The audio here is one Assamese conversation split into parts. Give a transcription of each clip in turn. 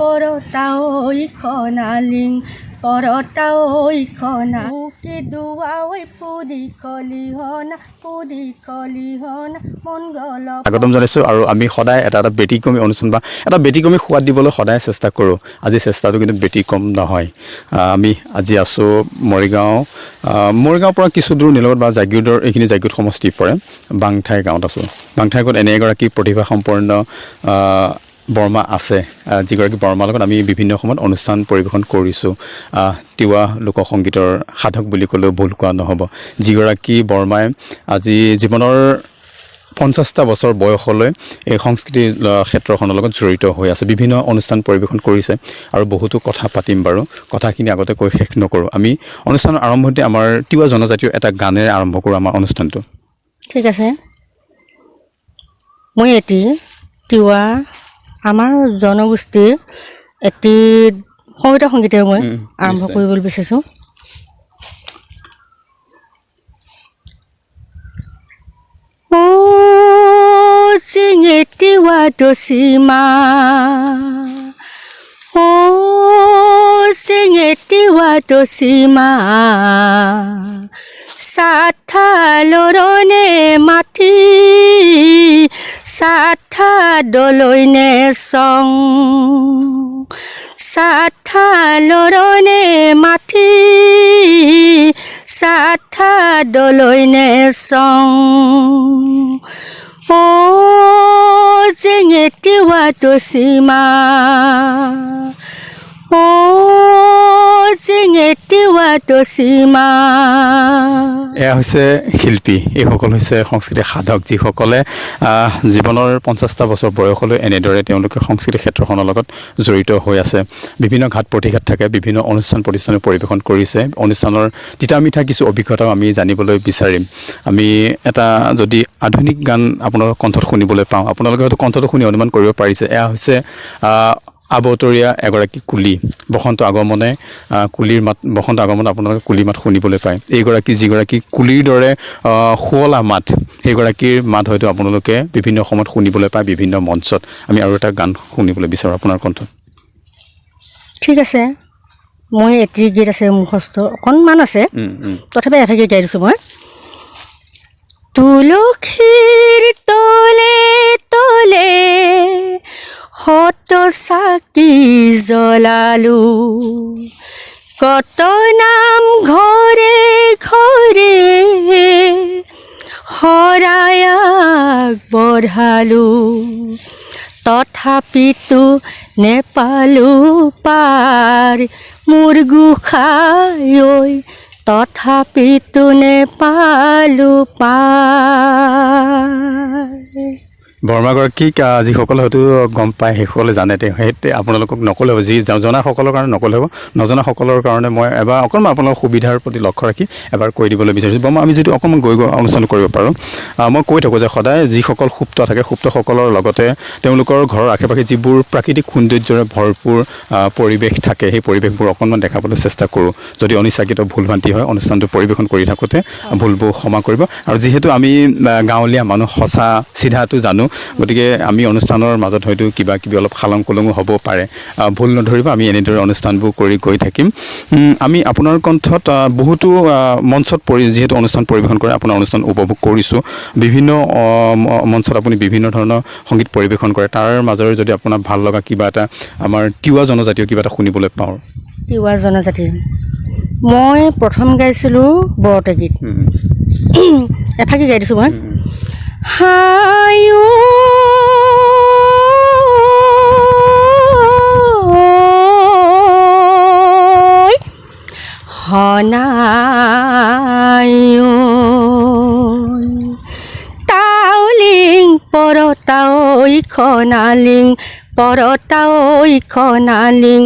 পৰতা ঐ খনালিং পৰতা ঐ খনা কি দুৱা ঐ পুৰি খলিহনা পুৰি খলিহনা মংগল। স্বাগতম জনাইছোঁ। আৰু আমি সদায় এটা এটা ব্যতিক্ৰমী অনুষ্ঠান বা এটা ব্যতিক্ৰমী সোৱাদ দিবলৈ সদায় চেষ্টা কৰোঁ। আজি চেষ্টাটো কিন্তু ব্যতিক্ৰম নহয়। আমি আজি আছোঁ মৰিগাঁও, মৰিগাঁৱৰ পৰা কিছু দূৰ নিলগত বা জাগীৰোডৰ এইখিনি জাগীৰোড সমষ্টি পৰে, বাংঠাই গাঁৱত আছোঁ। বাংঠাই গাঁৱত এনে এগৰাকী প্ৰতিভাসম্পন্ন বৰমা আছে, যিগৰাকী বৰমাৰ লগত আমি বিভিন্ন সময়ত অনুষ্ঠান পৰিৱেশন কৰিছোঁ। তিৱা লোকসংগীতৰ সাধক বুলি ক'লেও ভুল কোৱা নহ'ব। যিগৰাকী বৰমাই আজি জীৱনৰ 50টা বছৰ বয়সলৈ এই সংস্কৃতি ক্ষেত্ৰখনৰ লগত জড়িত হৈ আছে, বিভিন্ন অনুষ্ঠান পৰিৱেশন কৰিছে আৰু বহুতো কথা পাতিম বাৰু। কথাখিনি আগতে কৈ শেষ নকৰোঁ। আমি অনুষ্ঠানৰ আৰম্ভণিতে আমাৰ তিৱা জনজাতীয় এটা গানেৰে আৰম্ভ কৰোঁ আমাৰ অনুষ্ঠানটো। ঠিক আছে, মই এটি তিৱা আমাৰ জনগোষ্ঠীৰ এটি সমবেত সংগীতেৰে মই আৰম্ভ কৰিবলৈ বিচাৰিছোঁ। অ চিঙে তিৱা দচিমা, অ চিঙে তিৱা দচিমা, সাথালৰণে মাটি সাথা দলৈনে চং, সাথালৰণে মাটি সাথা দলৈনে চং, অ জেঙে তিৱা দচিমা, অ জেঙে তিৱা দচিমা। এয়া হৈছে শিল্পী, এইসকল হৈছে সংস্কৃতিৰ সাধক, যিসকলে জীৱনৰ 50টা বছৰ বয়সলৈ এনেদৰে তেওঁলোকে সংস্কৃতি ক্ষেত্ৰখনৰ লগত জড়িত হৈ আছে। বিভিন্ন ঘাট প্ৰতিঘাত থাকে, বিভিন্ন অনুষ্ঠান প্ৰতিষ্ঠানে পৰিৱেশন কৰিছে। অনুষ্ঠানৰ তিতা মিঠা কিছু অভিজ্ঞতাও আমি জানিবলৈ বিচাৰিম। আমি এটা যদি আধুনিক গান আপোনালোকৰ কণ্ঠত শুনিবলৈ পাওঁ, আপোনালোকে হয়তো কণ্ঠটো শুনি অনুমান কৰিব পাৰিছে, এয়া হৈছে আবতৰীয়া এগৰাকী কুলি। বসন্ত আগমনে কুলিৰ মাত, বসন্ত আগমনে আপোনালোকে কুলিৰ মাত শুনিবলৈ পায়। এইগৰাকী যিগৰাকী কুলিৰ দৰে শুৱলা মাত, সেইগৰাকীৰ মাত হয়তো আপোনালোকে বিভিন্ন সময়ত শুনিবলৈ পায় বিভিন্ন মঞ্চত। আমি আৰু এটা গান শুনিবলৈ বিচাৰোঁ আপোনাৰ কণ্ঠত। ঠিক আছে, মই এটি গীত আছে মুখস্থ অকণমান আছে, তথাপি এফাকি গাই দিছোঁ মই। তুলসীৰ তলে তলে শত চাকি জ্বলালো, কত নাম ঘৰে ঘৰে শৰাই আগবঢ়ালো, তথাপিতো নেপালো পাৰ মোৰ গোসাঁই ঐ, তথাপিতো নেপালো পাৰ। বৰমাগৰাকীক যিসকলে হয়তো গম পায় সেইসকলে জানে, তেওঁ সেই আপোনালোকক নক'লে হ'ব, যি জনাসকলৰ কাৰণে নক'লে হ'ব, নজনাসকলৰ কাৰণে মই এবাৰ অকণমান আপোনালোকৰ সুবিধাৰ প্ৰতি লক্ষ্য ৰাখি এবাৰ কৈ দিবলৈ বিচাৰিছোঁ। বৰমা, আমি যিটো অকণমান গৈ গৈ অনুষ্ঠান কৰিব পাৰোঁ, মই কৈ থাকোঁ যে সদায় যিসকল সুপ্ত থাকে, সুপ্তসকলৰ লগতে তেওঁলোকৰ ঘৰৰ আশে পাশে যিবোৰ প্ৰাকৃতিক সৌন্দৰ্যৰে ভৰপূৰ পৰিৱেশ থাকে, সেই পৰিৱেশবোৰ অকণমান দেখাবলৈ চেষ্টা কৰোঁ। যদি অনিচ্ছাকৃত ভুল ভ্ৰান্তি হয় অনুষ্ঠানটো পৰিৱেশন কৰি থাকোঁতে ভুলবোৰ ক্ষমা কৰিব। আৰু যিহেতু আমি গাঁৱলীয়া মানুহ, সঁচা চিধাটো জানো, গতিকে আমি অনুষ্ঠানৰ মাজত হয়তো কিবা কিবি অলপ খালং খুলঙো হ'ব পাৰে, ভুল নধৰিব। আমি এনেদৰে অনুষ্ঠানবোৰ কৰি গৈ থাকিম। আমি আপোনাৰ কণ্ঠত বহুতো মঞ্চত যিহেতু অনুষ্ঠান পৰিৱেশন কৰে, আপোনাৰ অনুষ্ঠান উপভোগ কৰিছোঁ। বিভিন্ন মঞ্চত আপুনি বিভিন্ন ধৰণৰ সংগীত পৰিৱেশন কৰে, তাৰ মাজৰে যদি আপোনাৰ ভাল লগা কিবা এটা আমাৰ তিৱা জনজাতীয় কিবা এটা শুনিবলৈ পাওঁ। তিৱা জনজাতিৰ মই প্ৰথম গাইছিলোঁ বৰতে গীত, এফাকি গাই দিছোঁ মই। হায়ো হনায়ো তাউলিং পৰতাঐ খনালিং পৰতাঐ খনালিং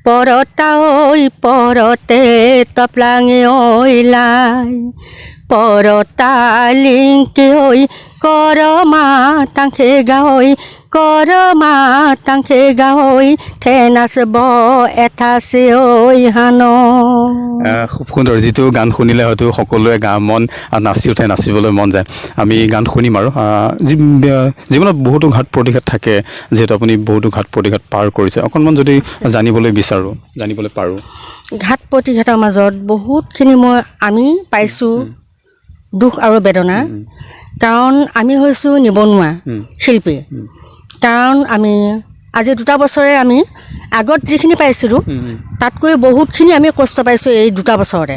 পৰতাঐ পৰতে তপলাঙে ঐ লাই পৰতালিংকে ঐ কৰ মাতাংখে গাঐ কৰ মাতাংখে গাঐ থেনাচ ব এঠাচে ঐ হান। খুব সুন্দৰ, যিটো গান শুনিলে হয়তো সকলোৱে গা মন নাচি উঠে, নাচিবলৈ মন যায়। আমি গান শুনিম আৰু জীৱনত বহুতো ঘাত প্ৰতিঘাত থাকে, যিহেতু আপুনি বহুতো ঘাত প্ৰতিঘাত পাৰ কৰিছে, অকণমান যদি জানিবলৈ বিচাৰোঁ, জানিবলৈ পাৰোঁ। ঘাত প্ৰতিঘাতৰ মাজত বহুতখিনি আমি পাইছোঁ দুখ আৰু বেদনা, কাৰণ আমি হৈছোঁ নিবনুৱা শিল্পী। কাৰণ আমি আজি 2টা বছৰে আমি আগত যিখিনি পাইছিলোঁ তাতকৈ বহুতখিনি আমি কষ্ট পাইছোঁ এই 2টা বছৰতে।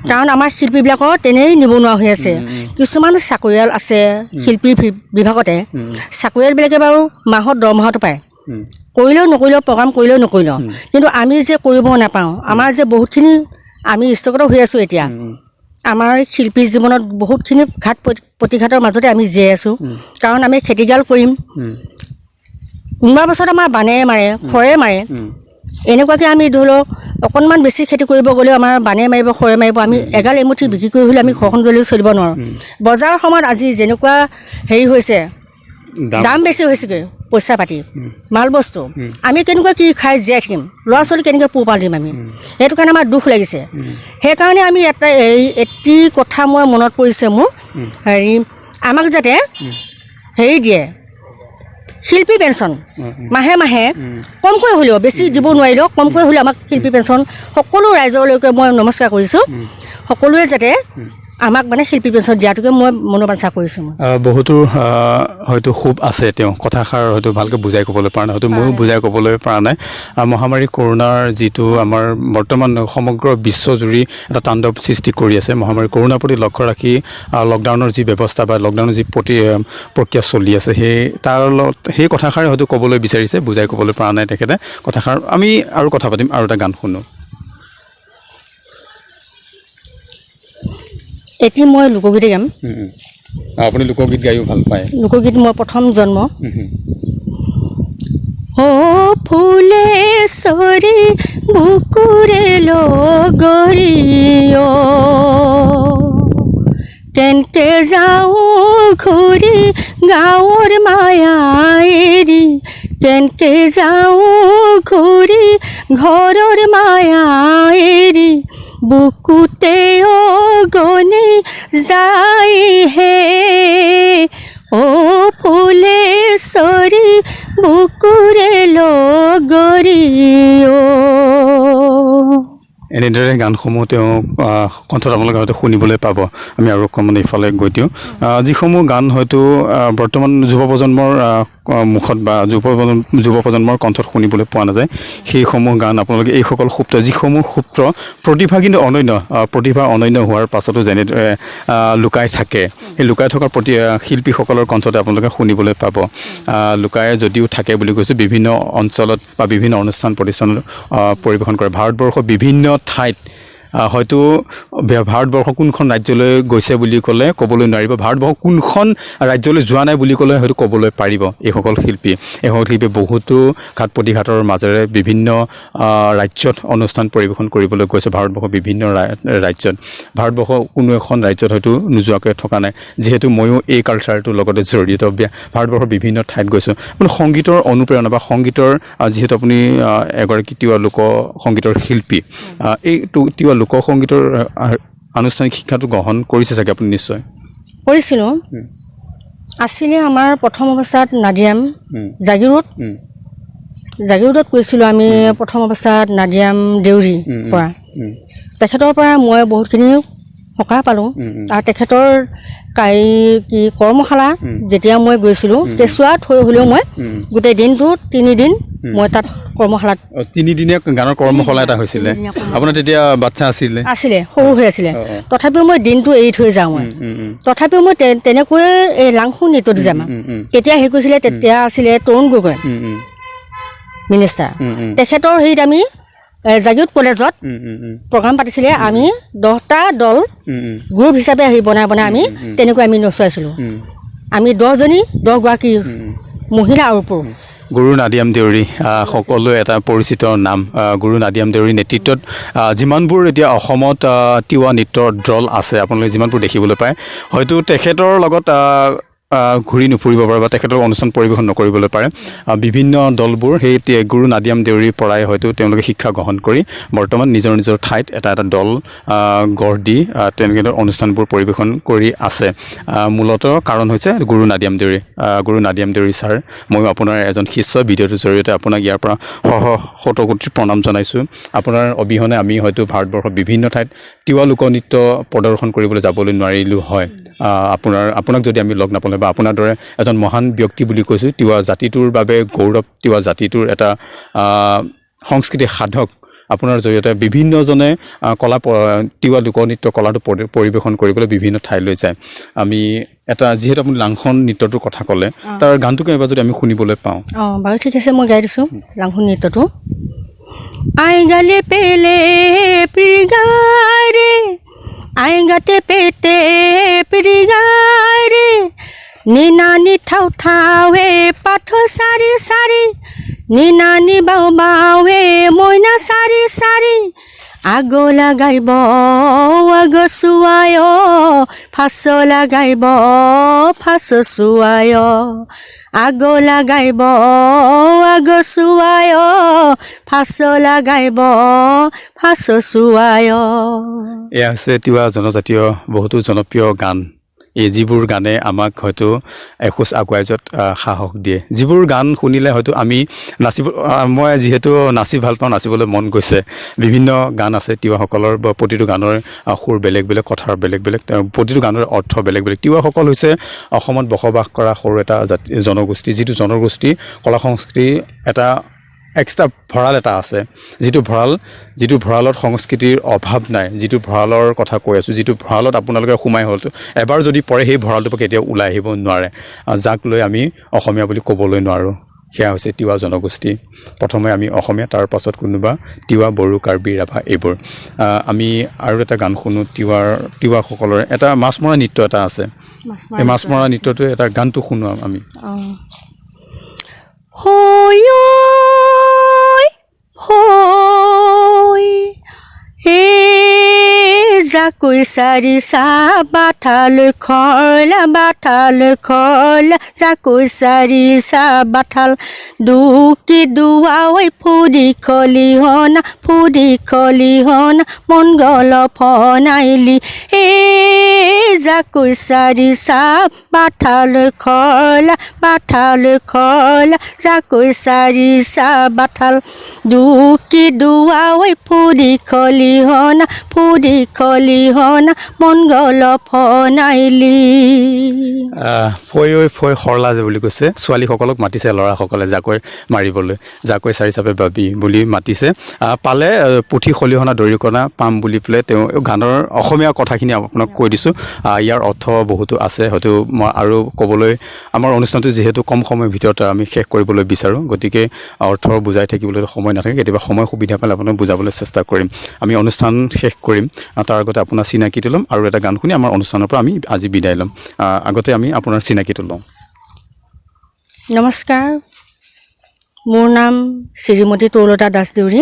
কাৰণ আমাৰ শিল্পীবিলাকৰ তেনেই নিবনুৱা হৈ আছে। কিছুমান চাকৰিয়াল আছে শিল্পী বিভাগতে, চাকৰিয়ালবিলাকে বাৰু মাহত দৰমহাটো পায়, কৰিলেও নকৰিলেও, প্ৰগ্ৰাম কৰিলেও নকৰিলেও, কিন্তু আমি যে কৰিব নাপাওঁ, আমাৰ যে বহুতখিনি আমি স্থগিত হৈ আছোঁ এতিয়া। আমাৰ শিল্পী জীৱনত বহুতখিনি ঘাত প্ৰতিঘাতৰ মাজতে আমি জীয়াই আছোঁ। কাৰণ আমি খেতিগাল কৰিম, কোনোবা বছৰত আমাৰ বানে মাৰে, খৰে মাৰে, এনেকুৱাকৈ আমি ধৰি লওক অকণমান বেছি খেতি কৰিব গ'লেও আমাৰ বানে মাৰিব, খৰে মাৰিব, আমি এগাল এমুঠি বিক্ৰী কৰি হ'লেও আমি ঘৰখন গ'লেও চলিব নোৱাৰোঁ। বজাৰৰ সময়ত আজি যেনেকুৱা হেৰি হৈছে, দাম বেছি হৈছেগৈ, পইচা পাতি মাল বস্তু, আমি কেনেকুৱা কি খাই জীয়াই থাকিম, ল'ৰা ছোৱালী কেনেকৈ পোহপাল দিম আমি, সেইটো কাৰণে আমাৰ দুখ লাগিছে। সেইকাৰণে আমি এটা এই এটি কথা মই মনত পৰিছে মোৰ, হেৰি আমাক যাতে হেৰি দিয়ে শিল্পী পেঞ্চন মাহে মাহে, কমকৈ হ'লেও, বেছি দিব নোৱাৰিলেও কমকৈ হ'লেও আমাক শিল্পী পেঞ্চন, সকলো ৰাইজলৈকে মই নমস্কাৰ কৰিছোঁ, সকলোৱে যাতে আমাক মানে শিল্পী পেঞ্চন দিয়াটোকে মই মনোবাঞ্ছা কৰিছোঁ। মই বহুতো হয়তো ক্ষোভ আছে, তেওঁ কথাষাৰ হয়তো ভালকৈ বুজাই ক'বলৈ পৰা নাই, হয়তো ময়ো বুজাই ক'বলৈ পৰা নাই। মহামাৰী কৰোণাৰ যিটো আমাৰ বৰ্তমান সমগ্ৰ বিশ্বজুৰি এটা তাণ্ডৱ সৃষ্টি কৰি আছে, মহামাৰী কৰোণাৰ প্ৰতি লক্ষ্য ৰাখি লকডাউনৰ যি ব্যৱস্থা বা লকডাউনৰ যি প্ৰক্ৰিয়া চলি আছে, সেই তাৰ লগত সেই কথাষাৰে হয়তো ক'বলৈ বিচাৰিছে, বুজাই ক'বলৈ পৰা নাই তেখেতে কথাষাৰ। আমি আৰু কথা পাতিম, আৰু এটা গান শুনো। এটি মই লোকগীতে গাম। আপুনি লোকগীত গায়ো ভাল পায়? লোকগীত মই প্ৰথম জন্ম। অ ফুলেশ্বৰী বুকুৰে লগৰী অ, কেনকে যাওঁ ঘূৰি গাঁৱৰ মায়া এৰি, কেনকে যাওঁ ঘূৰি ঘৰৰ মায়া এৰি, বুকুতে অগনি যায় হে, অ ফুলেশ্বৰী বুকুৰে লগৰী অ। এনেদৰে গানসমূহ তেওঁ কণ্ঠত আপোনালোকে হয়তো শুনিবলৈ পাব। আমি আৰু অকণমান ইফালে গৈ দিওঁ। যিসমূহ গান হয়তো বৰ্তমান যুৱ প্ৰজন্মৰ মুখত বা যুৱ প্ৰজন্মৰ কণ্ঠত শুনিবলৈ পোৱা নাযায়, সেইসমূহ গান আপোনালোকে এইসকল সুপ্ত, যিসমূহ সুপ্ত প্ৰতিভা কিন্তু অনন্য, প্ৰতিভা অনন্য হোৱাৰ পাছতো যেনেদৰে লুকাই থাকে, সেই লুকাই থকা প্ৰতি শিল্পীসকলৰ কণ্ঠতে আপোনালোকে শুনিবলৈ পাব। লুকাই যদিও থাকে বুলি কৈছোঁ, বিভিন্ন অঞ্চলত বা বিভিন্ন অনুষ্ঠান প্ৰতিষ্ঠানত পৰিৱেশন কৰে। ভাৰতবৰ্ষৰ বিভিন্ন ঠাইত হয়তো ভাৰতবৰ্ষ কোনখন ৰাজ্যলৈ গৈছে বুলি ক'লে ক'বলৈ নোৱাৰিব, ভাৰতবৰ্ষ কোনখন ৰাজ্যলৈ যোৱা নাই বুলি ক'লে হয়তো ক'বলৈ পাৰিব এইসকল শিল্পী। এইসকল শিল্পীয়ে বহুতো ঘাত প্ৰতিঘাতৰ মাজেৰে বিভিন্ন ৰাজ্যত অনুষ্ঠান পৰিৱেশন কৰিবলৈ গৈছে। ভাৰতবৰ্ষৰ বিভিন্ন ৰাজ্যত, ভাৰতবৰ্ষৰ কোনো এখন ৰাজ্যত হয়তো নোযোৱাকৈ থকা নাই। যিহেতু ময়ো এই কালচাৰটোৰ লগতে জড়িত, ভাৰতবৰ্ষৰ বিভিন্ন ঠাইত গৈছোঁ। আপুনি সংগীতৰ অনুপ্ৰেৰণা বা সংগীতৰ, যিহেতু আপুনি এগৰাকী তিৱা লোক সংগীতৰ শিল্পী, এই তিৱা লোক সংগীতৰ আনুষ্ঠানিক শিক্ষাটো গ্ৰহণ কৰিছে চাগে আপুনি? নিশ্চয় কৰিছিলোঁ। আছিলে আমাৰ প্ৰথম অৱস্থাত নাদিয়াম জাগিৰোড, জাগিৰোডত কৰিছিলোঁ আমি প্ৰথম অৱস্থাত নাদিয়াম দেউৰীৰ পৰা। তেখেতৰ পৰা মই বহুতখিনি সকাহ পালোঁ। আৰু তেখেতৰ কি কৰ্মশালা যেতিয়া মই গৈছিলোঁ, কেঁচুৱাত হৈ হ'লেও মই গোটেই দিনটো 3 দিন মই তাত কৰ্মশালাত। তিনিদিনীয়া গানৰ কৰ্মশালা এটা হৈছিলে আপোনাৰ? তেতিয়া বাচ্ছা আছিলে? আছিলে, সৰু হৈ আছিলে, তথাপিও মই দিনটো এৰি থৈ যাওঁ মই। তথাপিও মই তেনেকৈয়ে এই লাংখুং নৃত্যটো যাম তেতিয়া হেৰি কৰিছিলে। তেতিয়া আছিলে তৰুণ গগৈ মিনিষ্টাৰ, তেখেতৰ হেৰিত আমি জাগিৰোড কলেজত প্ৰগ্ৰাম পাতিছিলে। আমি 10টা দল গ্ৰুপ হিচাপে হেৰি বনাই বনাই আমি তেনেকৈ আমি নচুৱাইছিলোঁ। আমি 10জনী 10গৰাকী মহিলা আৰু পুৰুষ। গুৰু নাদিয়াম দেউৰী সকলোৱে এটা পৰিচিত নাম। গুৰু নাদিয়াম দেউৰীৰ নেতৃত্বত যিমানবোৰ এতিয়া অসমত তিৱা নৃত্যৰ দল আছে, আপোনালোকে যিমানবোৰ দেখিবলৈ পায়, হয়তো তেখেতৰ লগত ঘূৰি নুফুৰিব পাৰে বা তেখেতৰ অনুষ্ঠান পৰিৱেশন নকৰিবলৈ পাৰে। বিভিন্ন দলবোৰ সেই গুৰু নাদিয়াম দেউৰীৰ পৰাই হয়তো তেওঁলোকে শিক্ষা গ্ৰহণ কৰি বৰ্তমান নিজৰ নিজৰ ঠাইত এটা এটা দল গঢ় দি তেওঁলোকে অনুষ্ঠানবোৰ পৰিৱেশন কৰি আছে। মূলতঃ কাৰণ হৈছে গুৰু নাদিয়াম দেউৰী। গুৰু নাদিয়াম দেউৰী ছাৰ, ময়ো আপোনাৰ এজন শিষ্য। ভিডিঅ'টোৰ জৰিয়তে আপোনাক ইয়াৰ পৰা সহ শতকোটি প্ৰণাম জনাইছোঁ। আপোনাৰ অবিহনে আমি হয়তো ভাৰতবৰ্ষৰ বিভিন্ন ঠাইত তিৱা লোকনৃত্য প্ৰদৰ্শন কৰিবলৈ যাবলৈ নোৱাৰিলোঁ হয়। আপোনাক যদি আমি লগ নাপালে বা আপোনাৰ দৰে এজন মহান ব্যক্তি বুলি কৈছোঁ, তিৱা জাতিটোৰ বাবে গৌৰৱ, তিৱা জাতিটোৰ এটা সংস্কৃতিৰ সাধক, আপোনাৰ জৰিয়তে বিভিন্নজনে কলা তিৱা লোকনৃত্য কলাটো পৰিৱেশন কৰিবলৈ বিভিন্ন ঠাইলৈ যায়। আমি এটা যিহেতু আপুনি লাংখন নৃত্যটোৰ কথা ক'লে, তাৰ গানটোকে এবাৰ যদি আমি শুনিবলৈ পাওঁ। অঁ, বাৰু, ঠিক আছে, মই গাই দিছোঁ লাংখন নৃত্যটো। I গালে পেলে প্ৰিগাৰে, I গাতে পেতে প্ৰিগাৰে, নিনানি থাও থাৱে পাথ চাৰি চাৰি, নিনানি বাও বাৱে মইনা চাৰি চাৰি, আগলা গাইব আগচুৱাই, ফাচলা গাইব ফাচ চুৱাই, আগলা গাইব আগচুৱাই, ফাচলা গাইব ফাচ চুৱাই। এয়া হৈছে তিৱা জনজাতীয় বহুতো জনপ্ৰিয় গান। এই যিবোৰ গানে আমাক হয়তো এখোজ আগুৱাই যোৱাত সাহস দিয়ে, যিবোৰ গান শুনিলে হয়তো আমি নাচিব, মই যিহেতু নাচি ভাল পাওঁ, নাচিবলৈ মন গৈছে। বিভিন্ন গান আছে তিৱাসকলৰ বা প্ৰতিটো গানৰ সুৰ বেলেগ বেলেগ, কথাৰ বেলেগ বেলেগ, প্ৰতিটো গানৰ অৰ্থ বেলেগ বেলেগ। তিৱাসকল হৈছে অসমত বসবাস কৰা সৰু এটা জাতি জনগোষ্ঠী, যিটো জনগোষ্ঠী কলা সংস্কৃতি এটা এক্সট্ৰা ভঁৰাল এটা আছে, যিটো ভঁৰালত সংস্কৃতিৰ অভাৱ নাই, যিটো ভঁৰালৰ কথা কৈ আছোঁ, যিটো ভঁৰালত আপোনালোকে সোমাই হ'লতো এবাৰ যদি পৰে সেই ভঁৰালটোৰ পৰা কেতিয়াও ওলাই আহিব নোৱাৰে, যাক লৈ আমি অসমীয়া বুলি ক'বলৈ নোৱাৰোঁ, সেয়া হৈছে তিৱা জনগোষ্ঠী। প্ৰথমে আমি অসমীয়া, তাৰ পাছত কোনোবা তিৱা, বড়ো, কাৰ্বি, ৰাভা এইবোৰ। আমি আৰু এটা গান শুনো তিৱাসকলৰ এটা মাছ মৰা নৃত্য এটা আছে, এই মাছ মৰা নৃত্যটো এটা গানটো শুনো আমি। হৈ হৈ হে জাকৈ চাৰি চা বাঠালৈ খৰলা, বাঠালৈ খৰলা, জাকৈ চাৰি চা বাঠাল দুকি দুৱা ঐ ফুৰি খলিহনা, ফুৰি খলিহনা, মন গল ফনাইলি হে জাকৈ চাৰি চা বাঠালৈ খৰলা, বাঠালৈ খৰলা, জাকৈ চাৰি চা বাঠাল দুকি দুৱা ঐ ফুৰি খলিহনা, ফুৰি খলিহনা, মন গল ফনাইলি। ফৈ ঐ ফৈ সৰলা যে বুলি কৈছে, ছোৱালীসকলক মাতিছে ল'ৰাসকলে জাকৈ মাৰিবলৈ, জাকৈ চাৰি চাপে বাবি বুলি মাতিছে। পালে পুঠি খলিহনা দৰিকণা পাম বুলি পেলাই তেওঁ গানৰ অসমীয়া কথাখিনি আপোনাক কৈ দিছোঁ। ইয়াৰ অৰ্থ বহুতো আছে, হয়তো মই আৰু ক'বলৈ আমাৰ অনুষ্ঠানটো যিহেতু কম সময়ৰ ভিতৰত আমি শেষ কৰিবলৈ বিচাৰোঁ, গতিকে অৰ্থ বুজাই থাকিবলৈ সময় নাথাকে। কেতিয়াবা সময় সুবিধা পালে আপোনাক বুজাবলৈ চেষ্টা কৰিম। আমি অনুষ্ঠান শেষ কৰিম, তাৰ আগতে আপোনাৰ চিনাকিটো ল'ম আৰু এটা গান শুনি আমাৰ অনুষ্ঠানৰ পৰা আমি আজি বিদায় ল'ম। আগতে আমি আপোনাৰ চিনাকিটো লওঁ। নমস্কাৰ, মোৰ নাম শ্ৰীমতী তৰুলতা দাস দেউৰী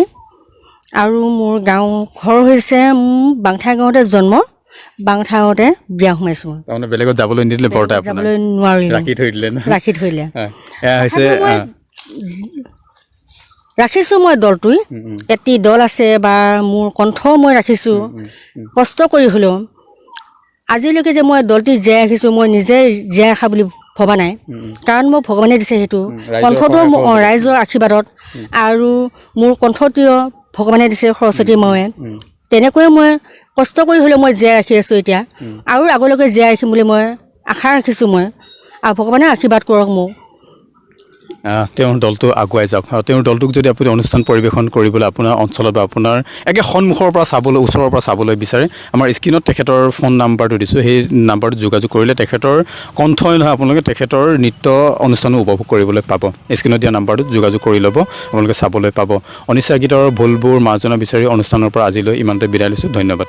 আৰু মোৰ গাঁও ঘৰ হৈছে বাংঠা গাঁৱতে জন্ম, বাংঠা গাঁৱতে বিয়া সোমাইছোঁ মই। তাৰমানে বেলেগত যাবলৈ নিদিলে বৰতাই আপোনাক? যাবলৈ নোৱাৰিলোঁ, ৰাখি থৈ দিলে ন? ৰাখি থৈ দিলে। হয়। এয়া হৈছে, তথাপিও মই ৰাখিছোঁ মই দলটোৱে, এটি দল আছে বা মোৰ কণ্ঠও মই ৰাখিছোঁ কষ্ট কৰি হ'লেও। আজিলৈকে যে মই দলটি জীয়াই ৰাখিছোঁ, মই নিজে জীয়াই ৰাখা বুলি ভবা নাই, কাৰণ মোক ভগৱানে দিছে সেইটো ৰাইজৰ কণ্ঠটো, সহায় সহযোগিতা। ৰাইজৰ আশীৰ্বাদত আৰু মোৰ কণ্ঠটিও ভগৱানে দিছে সৰস্বতী মায়ে। তেনেকৈয়ে মই কষ্ট কৰি হ'লেও মই জীয়াই ৰাখি আছোঁ এতিয়া, আৰু আগলৈকে জীয়াই ৰাখিম বুলি মই আশা ৰাখিছোঁ মই, আৰু ভগৱানে আশীৰ্বাদ কৰক মোক। তেওঁৰ দলটো আগুৱাই যাওক। তেওঁৰ দলটোক যদি আপুনি অনুষ্ঠান পৰিৱেশন কৰিবলৈ আপোনাৰ অঞ্চলত বা আপোনাৰ একে সন্মুখৰ পৰা চাবলৈ, ওচৰৰ পৰা চাবলৈ বিচাৰে, আমাৰ স্ক্ৰীণত তেখেতৰ ফোন নাম্বাৰটো দিছোঁ, সেই নাম্বাৰটোত যোগাযোগ কৰিলে তেখেতৰ কণ্ঠই নহয় আপোনালোকে তেখেতৰ নৃত্য অনুষ্ঠানো উপভোগ কৰিবলৈ পাব। স্ক্ৰীণত দিয়া নাম্বাৰটোত যোগাযোগ কৰি ল'ব, আপোনালোকে চাবলৈ পাব। অনিচ্ছা গীতৰ ভুলবোৰ মাৰ্জনা বিচাৰি অনুষ্ঠানৰ পৰা আজিলৈ ইমানতে বিদায় লৈছোঁ। ধন্যবাদ।